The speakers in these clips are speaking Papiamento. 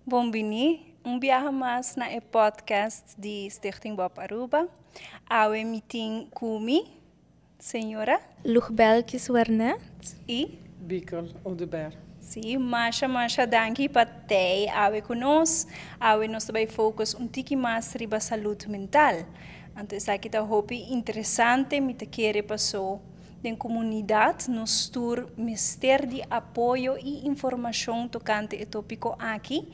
Bon bini un biaha mas na e podcast di Stichting Bob Aruba. Awe mi tin cu mi, señora. Lugbelkis Wernet. Y. Bickel Oduber. Si, masha masha danki pa tey awe cu nos. Awe nos ta bay focus un tiki mas riba salud mental. Anto esaki ta hopi interesante, mi ta kere paso den comunidad nos tur mester di apoyo y informacion tocante e topico aki.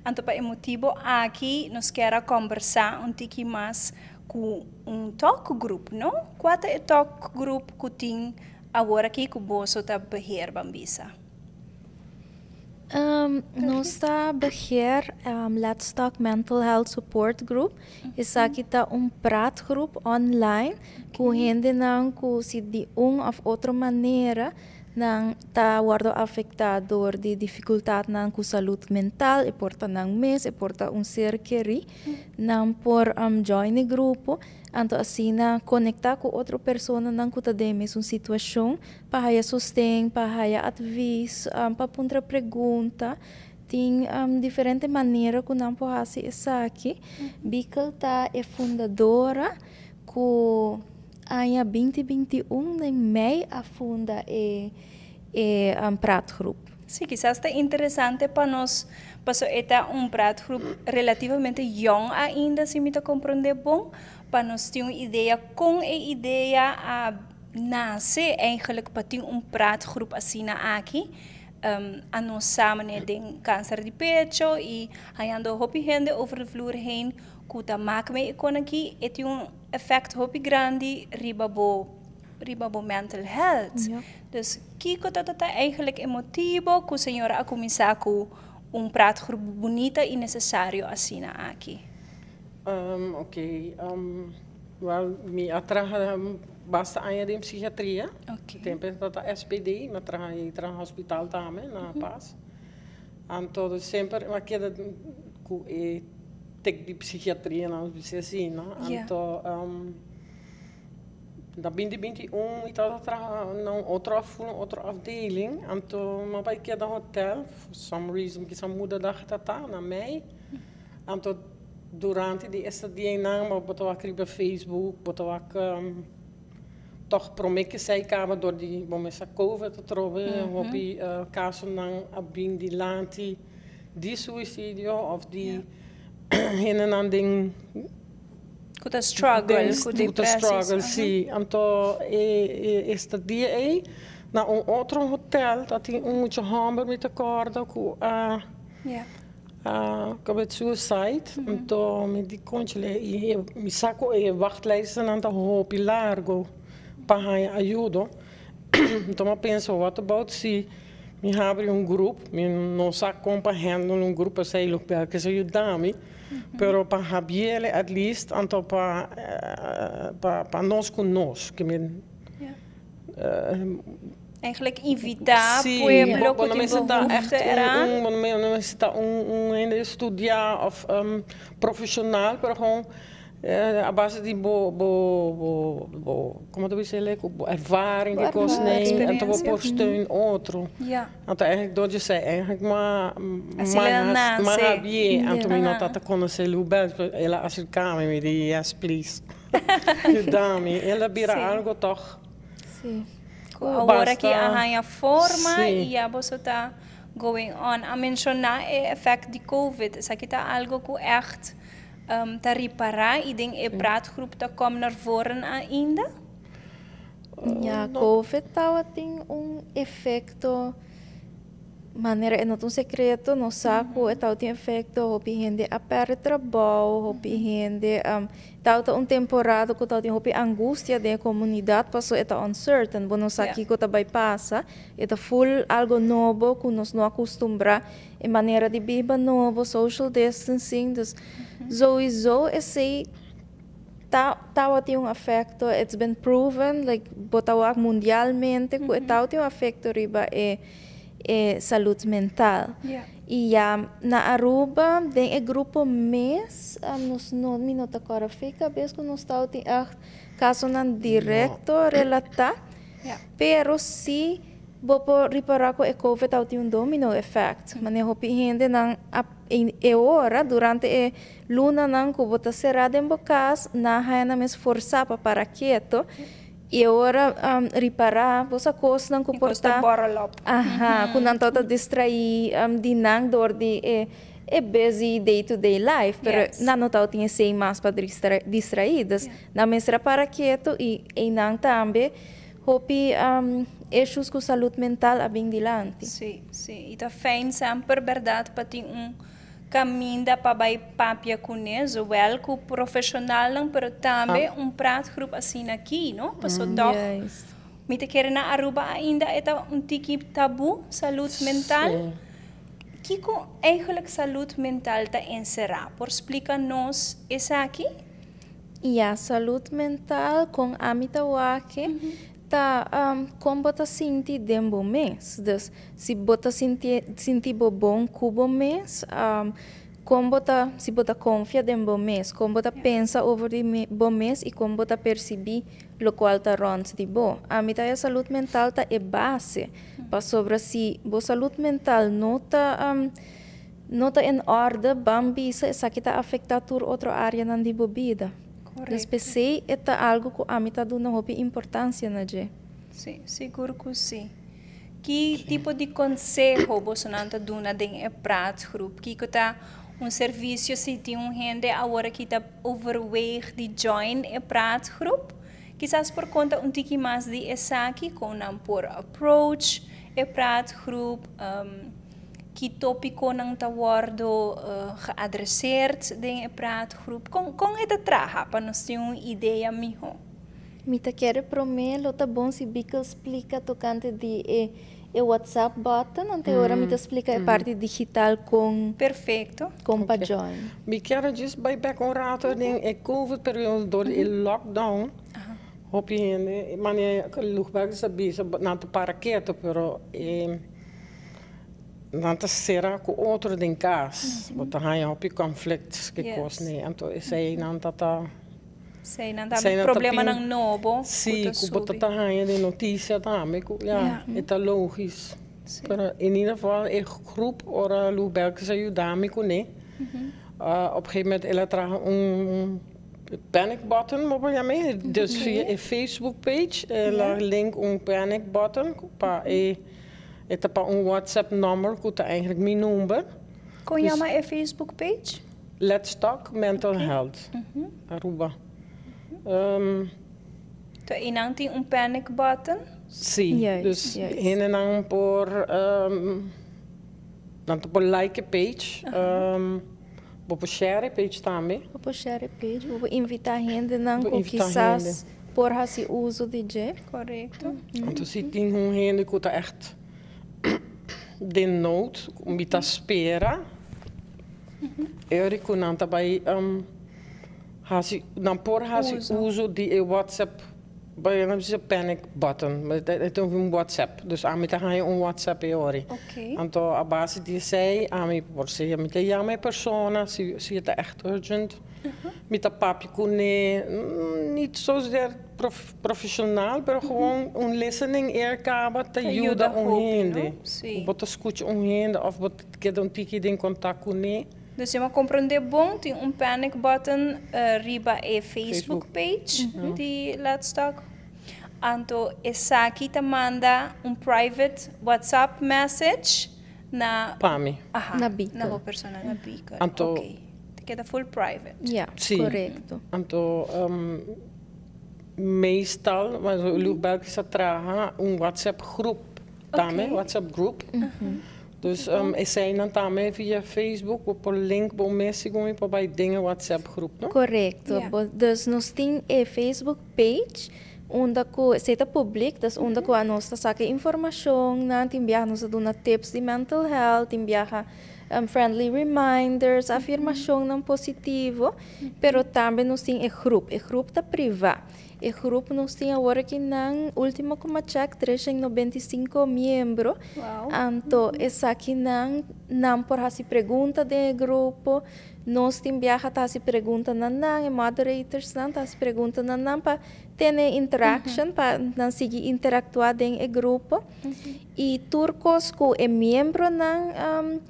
Anto pa e motibo aki nos kier a combersa un tiki mas cu un talk group, no? Cua ta e talk group cu tin awor aki cu boso ta beheer, ban bisa? Nos ta beheer Let's Talk Mental Health Support Group. Esaki ta un praatgroep online cu hendenan cu si di un of otro manera nan ta wordo afecta door di dificultadnan cu salud mental, e por ta nan mes, e por ta un ser keri, nan por join e grupo, anto asina conecta cu otro personanan cu ta den e mesun situacion pa haya sosten, pa haya advies, pa puntra pregunta. Tin diferente manera cu nan por haci esaki. Bickel ta e fundadora cu aña 2021 den mei a funda e praatgroep. Si, kisas ta interesante pa nos, paso e ta un praatgroep relativamente jong ainda, si mi ta comprende bon, pa nos tin un idea con e idea a nace eigenlijk pa tin un praatgroep asina aki. A nos sa manera den cancer di pecho y hayando hopi hende over de vloer heen cu ta maak mee e con aki, e tin un effect hopi grandi riba bo mental health. Dus kiko ta eigenlijk e motibo cu señora a cuminsa cu un praatgroep bunita y necesario asina aki? Ok, well, mi a traha basta aña den psikiatria. Tempo tabata SPD, mi a traha hospital tambe, na Paz. Anto, semper mi a keda cu e tek di psikiatria, no bisa asina, no? Anto, na 2021, mi tabata traha na un otro afdeling. Anto, mi a bay keda hotel, for some reason, cu a muda dag tata na mei. Anto, durante di e dianan, mi a wak riba Facebook, bo ta wak toch prome cu esey caba door di, bon, esa COVID atrobe, hopi casonan a bin dilanti di suicidio of di hendenan den Cu ta struggle, cu cu ta depressies. Struggle, si. Anto, e estadia ey, na un otro hotel, tabatin un mucha homber, mi ta corda, cu a commit suicide. Anto, mi di conchale, y mi sa cu e wachtlijsten ta hopi largo pa ayudo. Anto, mi a pensa, what about si mi habri un grupo, mi no sa con pa handle un grupo, esey lo cu sa yuda mi, pero pa habri'e at least, anto pa nos cu nos, cu mi Eigenlijk invita pueblo cu tin echt behoefte eraan. Un, no ta un hende studia of profesional, pero gewoon a base di bo, con ta bisa, bo ervaring, di cos, nee, en bo por steun otro. Anto eigenlijk door je zei eigenlijk maar Asina maar nace. Maar habri'e, anto mi no tabata conoce Lubel, el a acerca mi, mi di, "Yes, please. Yuda mi." El a bira algo toch. Awor Basta. cu a haya forma y ya bo ta going on. A menciona e effect di COVID. Esaki ta algo cu echt ta ripara y den e praatgroep ta kom naar voren ainda? Ja, No. COVID tabatin un efecto manera e no un secreto, nos sa cu e tabatin efecto, hopi hende a perde trabou, hopi hende tabata un temporada cu tabatin hopi angustia den comunidad, paso e ta uncertain, bo no sa kico ta bay pasa, e ta full algo nobo cu nos no acostumbra, e manera di biba nobo, social distancing, dus sowieso esey tabatin un efecto, it's been proven, like bo ta wak mundialmente, cu tabatin un efecto riba e salud mental. Y ya na Aruba, den e grupo mes, nos no, mi no ta corda fica bes cu nos tabatin echt casonan directo relata, pero si bo por ripara cu e COVID tabatin un domino effect. Mane hopi hendenan a E ora, durante e lunanan ku bo ta será den bo kas, nan a haña nan mes forsá pa para keto. I e ora ripará bo sa kosnan ku por ta. Aha, ku nan tabata distraí di nan dor di e e busy day to day life. Pero nan no tabatin esei mas pa distraí. Dus nan mester a para keto i einan tambe hopi issues ku salud mental a bin dilanti. Sí, sí. I ta fijn semper bèrdat pa tin un kaminda pa bai papia kuné, zowel ku profeshonalnan pero tambe un praatgroep asina aki, no? Paso tòg mi ta kere na Aruba ainda e ta un tiki tabú, salud mental. Kiko eigenlijk salud mental ta enserá? Por splika nos esaki? Ya, salud mental kon ami ta wak ta kon bo ta sinti den bo mes. Dus si bo ta sinti sinti bo bon ku bo mes, kon bo ta si bo ta konfia den bo mes, kon bo ta pensa over di bo mes i kon bo ta persibí lokual ta rònt di bo. Ami ta e salud mental ta e base, pasobra si bo salud mental no ta no ta en orde, ban bisa esaki ta afektá tur otro áreanan di bo bida. Dus p'esei e ta algu ku ami ta duna hopi importansia na dje. Sí, sigur ku sí. Ki tipo di konseho bosonan ta duna den e praatgroep? Kiko ta un servisio si tin un hende awor aki ta overweeg di join e praatgroep? Kisas por konta un tiki mas di esaki, kon nan por approach e praatgroep, Ki tópikonan ta wòrdu geadreseerd den e praatgroep? Kon kon e ta traha pa nos tin un idea mihó? Mi ta kere promé lo ta bon si Bikkel splika tokante di e e WhatsApp button, anto e ora mi ta splika e parti digital kon Perfecto. kon pa join. Mi kier a djis bai bek un rato den e covid periodo dor di e lockdown hopi hende manera Lugberg sa bisa nan ta para keto pero e Nan ta sera ku otro den kas. Bo ta haña hopi konflikt ki kos ni. Anto esei nan ta ta. Esei nan ta problemanan nobo ku ta subi. Si, ku bo ta ta haña den notisia tambe ku ya e ta logis. Pero in ieder geval e groep ora Lou Belkis a yuda mi kuné op gegeven moment el a traha un panic button bo por yam'é. Dus via e Facebook page el a link un panic button pa e. E ta pa un WhatsApp number ku ta eigenlijk mi number. Kon yama e Facebook page? Let's Talk Mental Health Aruba. To einan tin un panic button? Si, dus hendenan por nan ta por like e page, bo por share e page tambe. Bo por share e page, bo por invita hendenan ku kisas por hasi uso di dje. Korekto. Anto si tin un hende ku ta ègt den nood, mi ta spera e ora ku nan ta bai hasi, nan por hasi uso di e WhatsApp, bai nan bisa panic button, ma e ta un WhatsApp, dus ami ta haña un WhatsApp e ora. Anto a base di esei ami por sea mi ta yama e persona si si e ta ègt urgent, mi ta papia kuné, nit zozeer profesional pero gewoon un listening ear caba ta yuda un hende. Bo ta scucha un hende of bo ta keda un tiki den contact cune. Dus mi a comprende bon, tin un panic button riba e Facebook page di Let's Talk. Anto esaki ta manda un private WhatsApp message na. Pa mi. Aha, Na Beagle. Na bo persona, na Beagle. Anto. Ok. Ta keda full private. Ja, korekto. Anto meestal, Luchtbel sa traha un WhatsApp groep tambe, WhatsApp group. Dus eseinan tambe via Facebook bo por link bo mes segun mi por bai den e WhatsApp groep, no? Korekto. Dus nos tin e Facebook page unda ku esei ta publik, dus unda ku anos ta saka e informashonnan, tin biaha nos ta duna tips di mental health, tin biaha friendly reminders, afirmashonnan positivo, pero tambe nos tin e grup, e grup ta privá. E grup nos tin awor aki nan ultimo ku m'a check 395 miembro, anto esakinan nan por hasi pregunta den e grupo, nos tin biaha ta hasi pregunta na nan, e moderatorsnan ta hasi pregunta na nan pa tene interaction, pa nan sigui interactua den e grupo. Y tur cos cu e miembronan.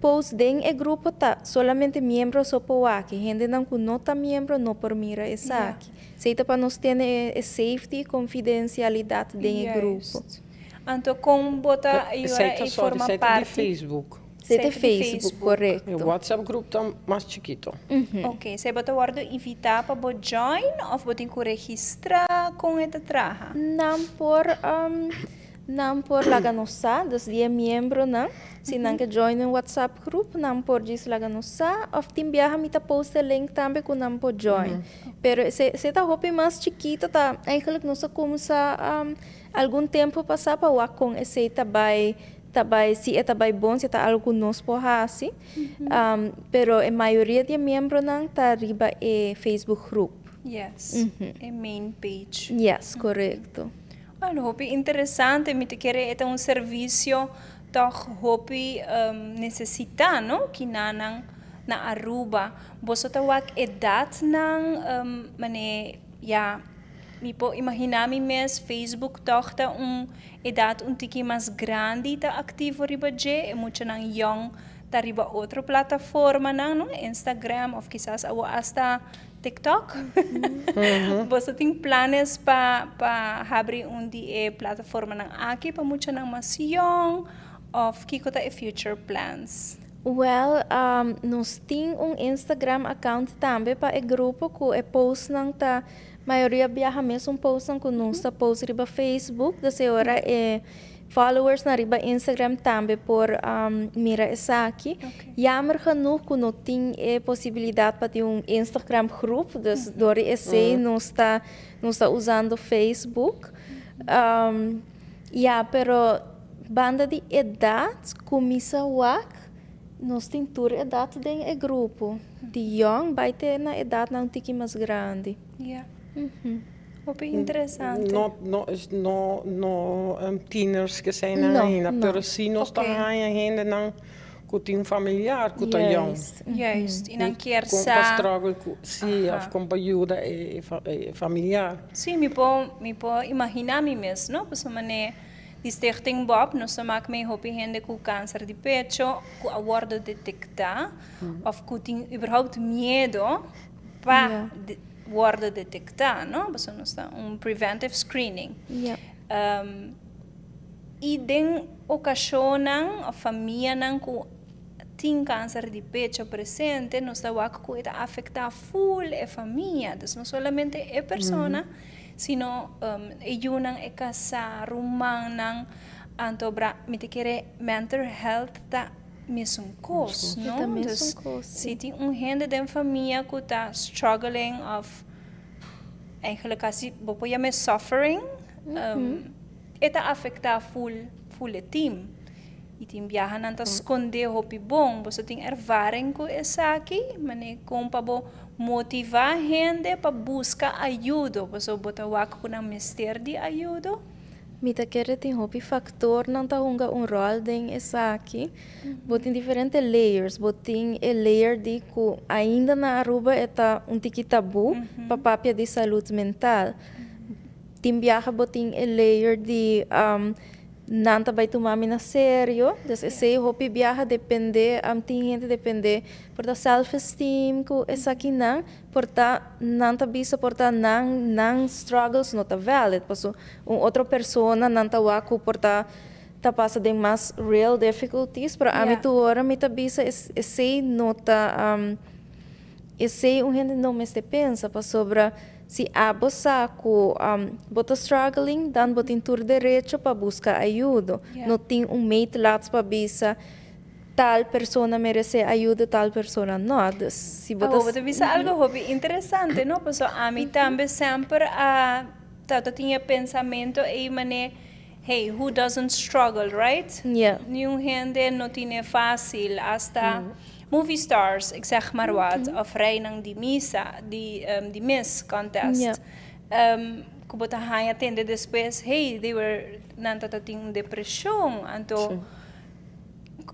Post den e grupo ta solamente miembro so por wak e, hendenan ku no ta miembro no por mira esaki. Esei ta pa nos tene e safety i konfidensialidat den e grupo. Juist. Anto kon bo ta Esei ayuda ta i sorry, forma esei ta di parti? Facebook. Esei ta Esei ta di Facebook, Facebook. E korekto. WhatsApp group ta mas chikito. Ok, esei bo ta wòrdu invitá pa bo join òf bo tin ku registrá? Kon e ta traha? Nan por Nan por laga nos sa, dus di e miembronan, si nan ke join un WhatsApp groep, nan por djis laga nos sa, of tin biaha mi ta post e link tambe ku nan por join. Pero esei esei ta hopi mas chikito, ta eigenlijk nos a kumsa algun tempu pasá pa wak kon esei ta bai ta bai, si e ta bai bon, si e ta algu ku nos por hasi. Pero e mayoria di e miembronan ta riba e Facebook groep. Yes, e main page. Yes, korekto. Bueno, hopi interesante. Mi ta kere e ta un servicio toch hopi necesita, no? Kinanan na Aruba. Boso ta wak edadnan, mane, ya, mi por imagina mi mes Facebook toch ta un edad un tiki mas grandi ta activo riba dje, e muchanan yong ta riba otro plataformanan, no? Instagram of kisas awo hasta TikTok. Boso tin planes pa pa habri un di e plataformanan aki pa muchanan mas yong of kiko ta e future plans? Well, nos tin un Instagram account tambe pa e grupo ku e postnan ta mayoria biaha mesun postnan ku nos ta post riba Facebook. Dus e ora e followers nan riba Instagram tambe por mira esaki. Jammer genoeg ku no tin e posibilidat pa tin un Instagram groep, dus dor di esei nos ta nos ta usando Facebook. Ya, pero banda di edat kuminsa wak nos tin tur edat den e grupo, di yong bai te na edatnan un tiki mas grandi. Ya. Hopi interesante. No, no, es no, no tieners ke zijn No, ainda, no. pero si nos ta haña hendenan ku tin un familiar ku ta yong. Juist, i nan kier Kon pa sa. struggle ku, si, of kon pa yuda e e familiar. Si, mi por, mi por imaginá mi mes, no? Pasobra manera di Stichting Bob, nos ta mak mee hopi hende ku kanser di pecho ku a wòrdu detektá òf ku tin überhaupt miedo pa wòrdu detektá, no? Pasobra nos ta un preventive screening. I den okashonnan òf famianan ku tin kanser di pecho presente, nos ta wak ku e ta afektá ful e famia. Dus no solamente e persona, sino e yunan, e kasá, rumannan. Anto bra mi ta kere mental health ta mesun kos, no? Ta mesun Dus kos, si sí. tin un hende den famia ku ta struggling òf eigenlijk kasi bo por yam'é suffering, e ta afektá ful ful e team. I tin biaha nan ta skondé hopi bon. Boso tin ervaring ku esaki? Manera kon pa bo motivá hende pa buska ayudo? Pasobra bo ta wak ku nan mester di ayudo? Mi ta kere tin hopi faktornan ta hunga un ròl den esaki. Bo tin diferente layers. Bo tin e layer di ku ainda na Aruba e ta un tiki tabú pa papia di salud mental. Tin biaha bo tin e layer di nan ta bai tuma mi na serio. Dus esei hopi biaha depende, tin hende depende por ta self esteem ku esakinan. Por ta nan ta bisa por ta nan nan struggles no ta valid paso un otro persona nan ta wak ku por ta ta pasa den mas real difficulties pero ami tur ora mi ta bisa esei no ta esei un hende no mester pensa pasobra si abo sa ku bo ta struggling dan bo tin tur derecho pa buska ayudo no tin un meetlat pa bisa Tal persona meresé ayuda, tal persona no. Dus si bo ta. Awor bo ta bisa algo hopi interesante, no? Pasobra ami tambe semper a ta tin e pensamento ei manera, hey, who doesn't struggle, right? Niun hende no tine fácil, hasta movie stars, ik zeg maar wat, of reinan di misa, di di miss contest. Ku bo ta haña tende despues, hey, they were, nan ta tin un depreshon, anto.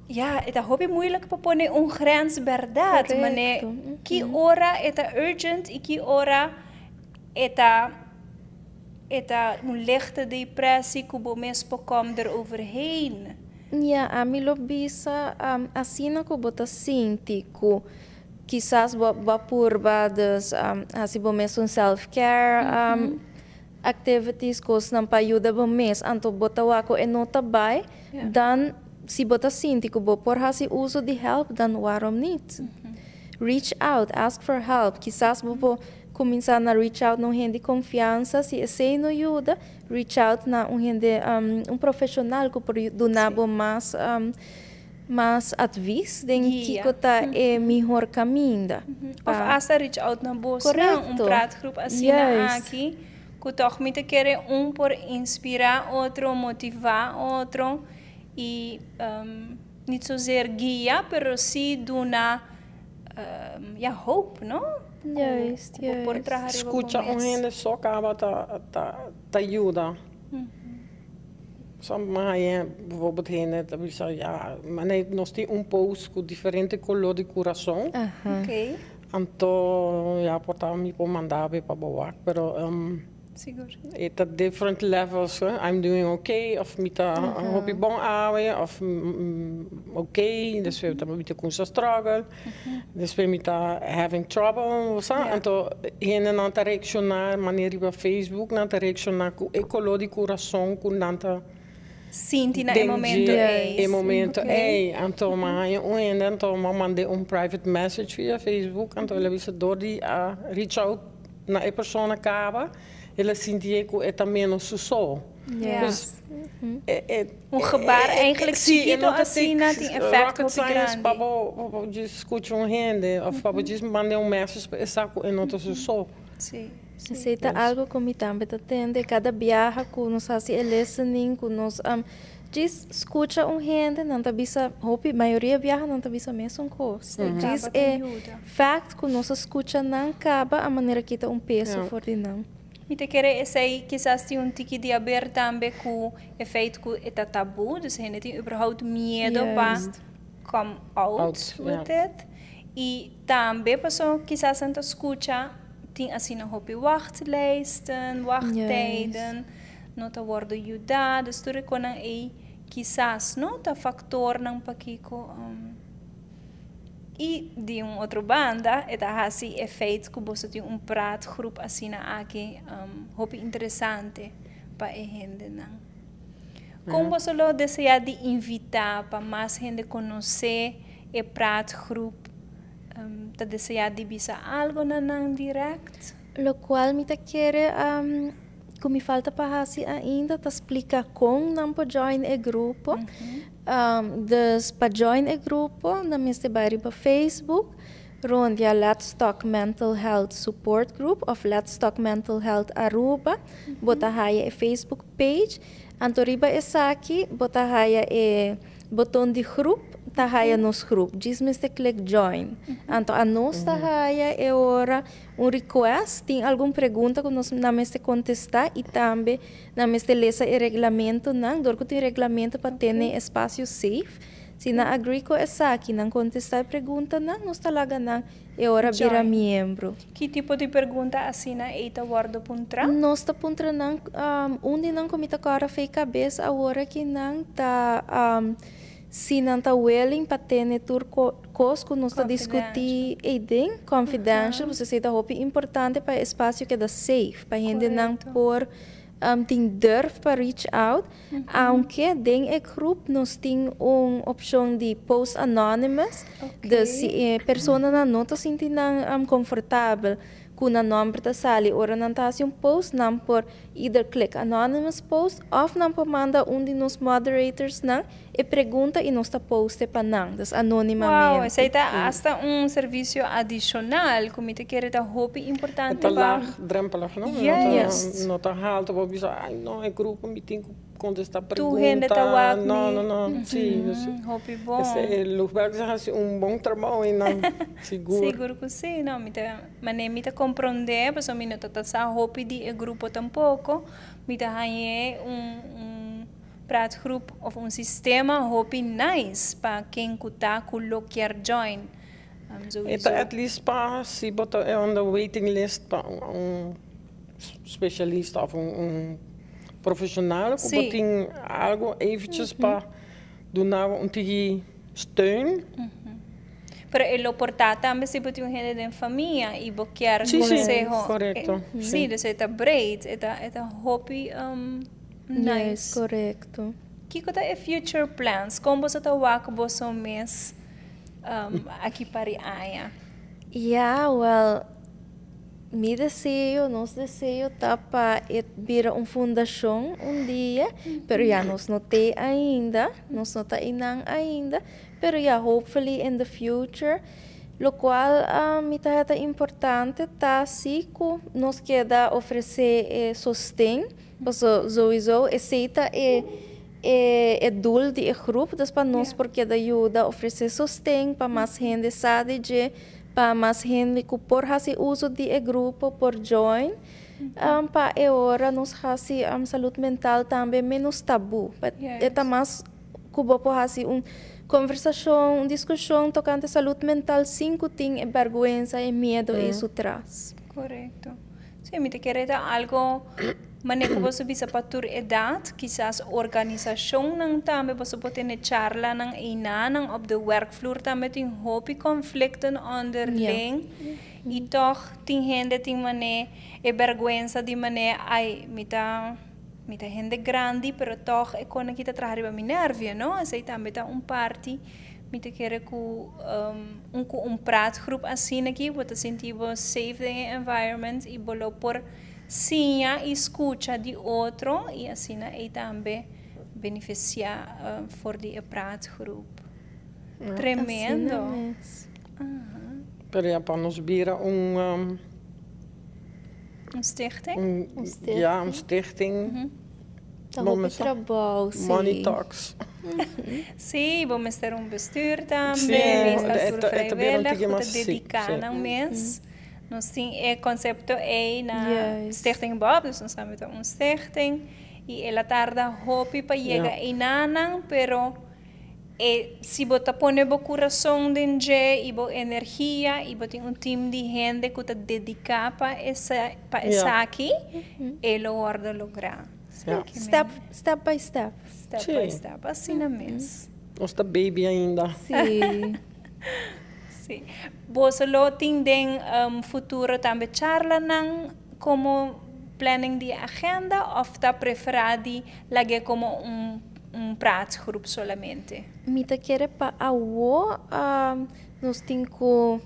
Ya, e ta hopi moeilijk pa pone un grens berdad, mane ki ora e ta urgent y ki ora e ta e ta un lichte depressie ku bo mes por kom eroverheen. Ja, ami lo bisa asina ku bo ta sinti ku kisas bo bo a purba, dus hasi bo mes un self-care activities, kosnan pa yuda bo mes, anto bo ta wak ku e no ta bai, dan si bo ta sinti ku bo por hasi uso di help, dan waarom niet? Reach out, ask for help. Kisas bo por kuminsá na reach out na un hende di konfiansa. Si esei no yuda, reach out na un hende, un profeshonal ku por duna bo mas advis den kiko ta e mihor kaminda. Of asta reach out na bosnan, un praatgroep asina aki, ku tòg mi ta kere un por inspirá otro, motivá otro i niet zozeer guia, pero sí duna, ja, hoop, no? Ku bo por traha riba bo mes. Skucha un hende so kaba ta yuda. Sommige hende, bijvoorbeeld hende ta bisa, ja, mane nos tin un post ku diferente koló di kurason. Anto, ja, por ta mi por manda bo pa bo wak, pero e ta different levels, I'm doing okay, of mi ta hopi bon awe, of okay, despues mi ta kumsa struggle, despues mi ta having trouble, bo sa. Anto hendenan ta reakshoná manera riba Facebook, nan ta reakshoná ku e koló di kurason ku nan ta sinti na e momento ei. E momento ei. Anto mi a haña un hende, anto mi a mand'é un private message via Facebook, anto el a bisa dor di a reach out na e persona kaba, el a sintié ku e ta ménos su so. Dus un gebaar eigenlijk chikito asina tin efecto hopi grandi. Pa bo djis skucha un hende of pa bo djis manda un message pa e sa ku e no ta su so. Esei ta algo ku mi tambe ta tende kada biaha ku nos hasi e listening, ku nos djis skucha un hende, nan ta bisa hopi, mayoria biaha nan ta bisa mesun kos. Djis e fact ku nos a skucha nan kaba a manera kita un peso for di nan. Mi ta kere esei kisas tin un tiki di haber tambe ku e feit ku e ta tabú, dus hende tin überhaupt miedo pa come out with it. I tambe paso kisas nan ta skucha tin asina hopi wachtlijsten, wachttijden, no ta wordo yuda, dus tur e konan ei kisas no ta faktornan pakiko. I di un otro banda e ta hasi e feit ku boso tin un praatgroep asina aki hopi interesante pa e hendenan. Kon boso lo deseá di invitá pa mas hende konosé e praatgroep? Ta deseá di bisa algo na nan dirèkt? Lokual mi ta kere ku mi falta pa hasi ainda ta splika kon nan por join e grupo. Dus pa join e grupo nan mester bai riba Facebook rondia Let's Talk Mental Health Support Group of Let's Talk Mental Health Aruba. Bo ta haya e Facebook page. Anto riba esaki bo ta haya e boton di groep, ta haya nos groep. Djis mester click join. Anto anos ta haya e ora un request, tin algun pregunta ku nos nan mester kontestá i tambe nan mester lesa e reglamentonan, dor ku tin reglamento pa tene espasio safe. Si nan agree ku esaki, nan kontestá e preguntanan, nos ta laga nan e ora bira miembro. Ki tipo di pregunta asina ei ta wòrdu puntrá? Nos ta puntra nan, un di nan ku mi ta kòrda fei kabes awor aki nan ta si nan ta willing pa tene tur kos ku nos ta diskutí eiden, confidential, pasobra esei ta hopi importante pa e espasio keda safe, pa hendenan por tin durf pa reach out, aunke den e groep nos tin un opshon di post anonymous, dus si e personanan no ta sinti nan konfortabel ku nan nòmber ta sali ora nan ta hasi un post, nan por either click anonymous post òf nan por manda un di nos moderatorsnan e pregunta i nos ta poste pa nan, dus anonimamente. Wow, esei ta asta un servisio adishonal ku mi ta kere ta hopi importante pa. E ta laagdrempelig, no? Yes. No ta haltu pa bisa, ai no, e grupo mi tin ku kontestá pregunta. Tur hende ta wak mi. No, no, no, si. Hopi bon. Esei Luchtberg a hasi un bon trabou einan, sigur. Sigur ku si, no, mi ta, manera mi ta komprondé, pasobra mi no ta ta sa hopi di e grupo tampoko, mi ta hañ'é un. Praatgroep of un sistema hopi nice pa ken ku ta ku lo kier join. E ta at least pa si bo ta on the waiting list pa un specialista of un profesional ku bo tin algo eventjes pa. Duna un tiki steun. Pero e lo por ta tambe si bo tin un hende den famia y bo kier conseho. Correcto. Si, dus e ta breed, e ta hopi nice. Yes, correcto. Kiko ta e future plans? Con bo ta wak boso mes aki pa aña? Yeah, well, mi deseo, nos deseo ta pa e bira un fundacion un dia, pero ya nos no tin ainda, nos no ta einan ainda, pero yeah, hopefully in the future, lo cual mi ta importante ta si cu nos keda ofrece sosten, paso sowieso esey ta e doel di e groep, dus pa nos por keda yuda ofrece sosten pa mas hende sa di dje, pa mas hende cu por haci uso di e grupo por join. Pa e ora nos haci salud mental tambe menos tabu. Pa e ta mas cu bo por haci un conversacion, un discusion tocante salud mental sin cu tin e berguensa y miedo ey tras. Correcto. Si, mi ta kere ta algo manera cu bo a bisa pa tur edad, kisas organisacion nan tambe bo por tene charla nan einan op de werkvloer, tambe tin hopi conflicten onderling. Y toch tin hende tin mane e berguensa di mane ai mi ta hende grandi, pero toch e con aki ta traha riba mi nervio, no? Esey tambe ta un parti. Mi ta kere cu un praatgroep asina aki, bo ta sinti bo safe den e environment y bo lo por siña y scucha di otro y asina e tambe beneficia for di e praatgroep. Tremendo. Asina mes. Pero ja, pa nos bira un Un stichting? Un, Un stichting. Ja, un stichting. Ta Bom, hopi mas trabou, si. Money talks. Si, bo mester un bestuur tambe, sta tur e ta bira un vrijwillig, tiki cu ta mas si, dedica nan mes. Nos tin e concepto ey na Stichting Bob, dus nos tambe un stichting. Y el a tarda hopi pa yega einan, pero si bo ta pone bo curason den dje y bo energia y bo tin un team di hende cu ta dedica pa esaki, e lo wordo logra. Step by step. Step by step, asina mes. Nos ta baby ainda. Si. Si. Boso lo tin den futuro tambe charla nan como planning di agenda of ta prefera di lag'e como un praatgroep solamente? Mi ta kere pa awo nos tin cu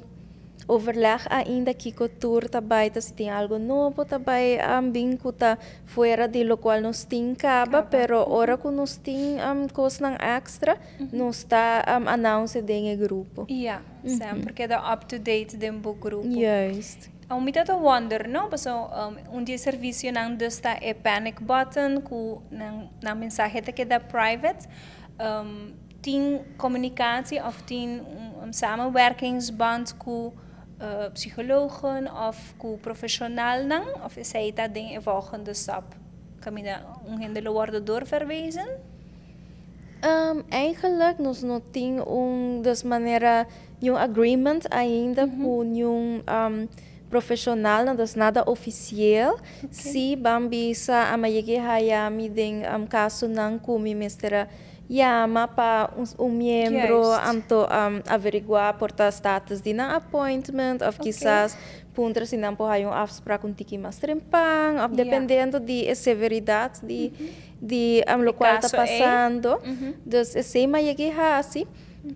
overleg ainda kico tur ta bay ta, si tin algo nobo ta bay bin cu ta fuera di locual nos tin caba, pero ora cu nos tin cosnan extra, nos ta announce den e grupo. Ja, semper keda up to date den bo grupo. Juist. Ami mi ta wonder, no? Paso un di e servicio nan dus ta e panic button cu nan mensahe ta keda private. Tin communicatie of tin un samenwerkingsband cu psychologen of cu professional of esey ta den e volgende stap? Caminda un hende lo worden doorverwezen? Eigenlijk nos no tin un dus manera un agreement ainda cu un professional, no dus nada oficial. Si ban bisa a mi yega haya mi den caso nan cu mi mester yama pa un miembro anto averigua por ta status di nan appointment of kisas puntra si nan por haya un afspraak un tiki mas trempan of dependiendo di e severidad di locual ta caso ey. Pasando. Dus esey mi a yega hasi,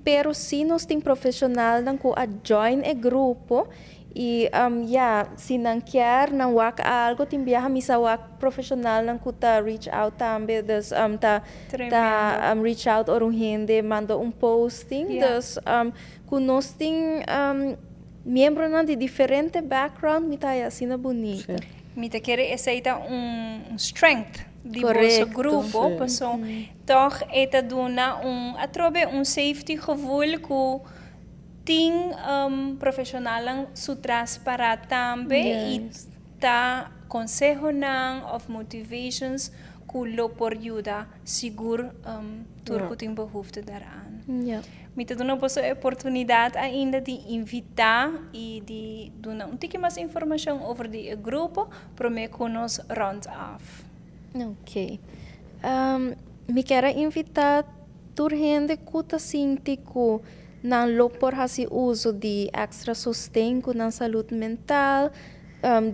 pero si nos tin professional nan cu a join e grupo y ja, si nan kier nan wak algo, tin biaha mi sa wak professional nan cu ta reach out tambe, dus ta Tremendo. Reach out ora un hende manda un posting, dus cu nos tin miembro nan di diferente background, mi ta asina bunita. Mi ta kere esey ta un strength di boso grupo, paso toch e ta duna un atrobe un safety gevoel cu tin professional su tras para tambe y ta conseho nan of motivations cu lo por yuda sigur tur cu tin behoefte daaraan. Mi ta duna boso oportunidad ainda di invita y di duna un tiki mas informacion over di e grupo, prome cu nos rond af. Ok. Mi kier invita Tur hende ku ta sinti ku nan lo por hasi uso di extra sosten ku nan salud mental,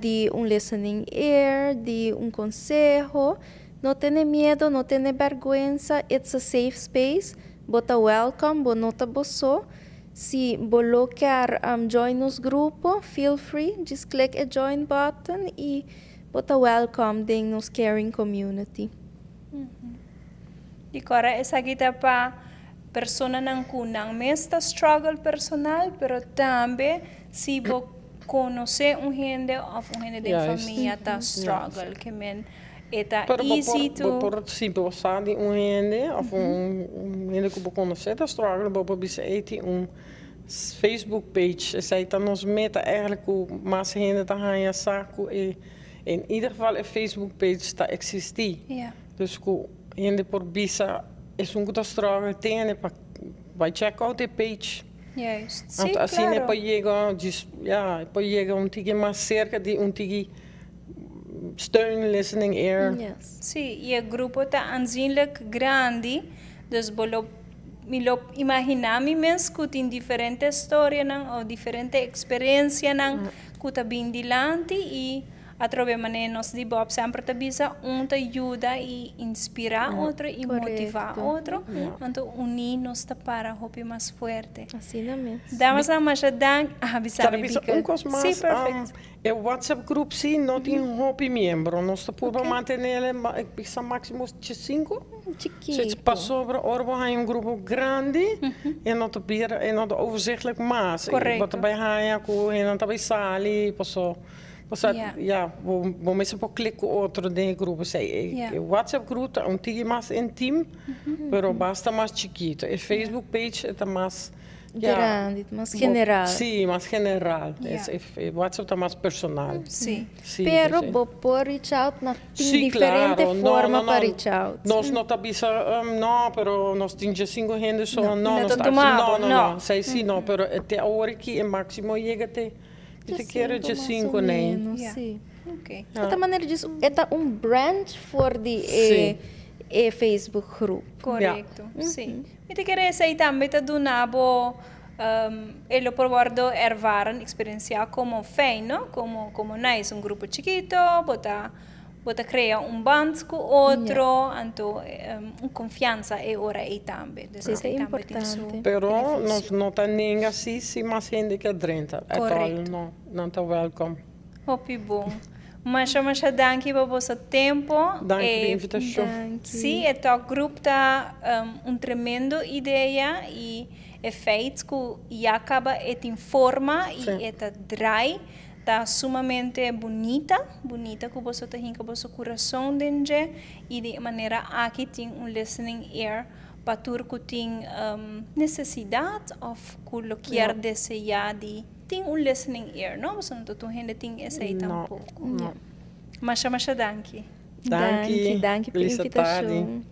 di un listening ear, di un konseho, no tene miedo, no tene bergwensa, it's a safe space, bo ta welcome, bo no ta bo so. Si bo lo kier join nos grupo, feel free, just click e join button y bo ta welcome den nos caring community. Y awor esaki ta pa personanan ku nan mes ta struggle personal, pero tambe si bo konosé un hende òf un hende di famia ta struggle, ke men ta Pero easy to por si bo sa di un hende òf un hende ku bo konosé ta struggle, bo por bisa tin un Facebook page. Esei ta nos meta eigenlijk, ku mas hende ta haña sa ku e in ieder geval e Facebook page ta eksistí. Dus ku hende por bisa esun ku ta struggle tin pa bai check out e page. Anto asina por yega, ja, por yega un tiki mas serka di un tiki steun, listening ear. Sí, i e grupo ta aanzienlijk grandi, dus bo lo mi lo imaginá mi mes ku tin diferente historianan òf diferente eksperensianan ku ta bin dilanti i atrobe manera nos di Bob semper ta bisa, un ta yuda i inspirá otro i motivá otro. Anto uní nos ta para hopi mas fuerte. Asina mes. Damas nan, masha danki. Ah, bisa Kada mi bisa Bika. Un kos mas. Sí, perfect. E WhatsApp group sí no tin hopi miembro. Nos ta purba mantené bisa máksimo 5. Chikitu. Si pasobra ora bo haña un grupo grandi e no ta bira, e no ta overzichtelijk mas. Bo ta bai haña ku nan ta bai sali paso paso ja, bo mester por klik ku otro den e grupo. Esei e WhatsApp group ta un tiki mas intiem, pero basta mas chikitu. E Facebook page ta mas, ja, grandi, mas general. Sí, mas general. E WhatsApp ta mas personal. Pero bo por reach out na tin diferente forma No, no, pa reach out. Nos no ta bisa, no, pero nos tin 5 hende so, no, No nos ta ta, tumabo, no, no, no. no, sei sí, no, pero te awor aki e máksimo yega te, te kere 5 mas 5 o nee. menos, sí. E manera disso, e un branch for di e Facebook group. Korekto, sí. Mi ta kere esei tambe ta duna bo e lo por wordo ervaren, eksperensiá komo fijn, no? Komo nice, un grupo chikitu, bo ta krea un band ku otro, anto un konfiansa e ora ei tambe. Dus Sí, esei ta tambe tin su importante. Pero nos no ta nenga si si mas hende ke drenta. At all, no, nan ta welcome. Hopi bon. Masha masha danki pa boso tempu. Danki pa e invitashon. Danki. Sí, e talk group ta un tremendo idea i e feit ku ya kaba e tin forma i e ta drai ta sumamente bunita, bunita ku boso ta hinka boso kurason den dje i di manera aki tin un listening ear pa tur ku tin nesesidat òf ku lo kier deseá di tin un listening ear, no? Boso no tur hende tin esei No, tampoko. No. Masha masha danki. Danki. Danki, danki pa Felis tardi. invitashon.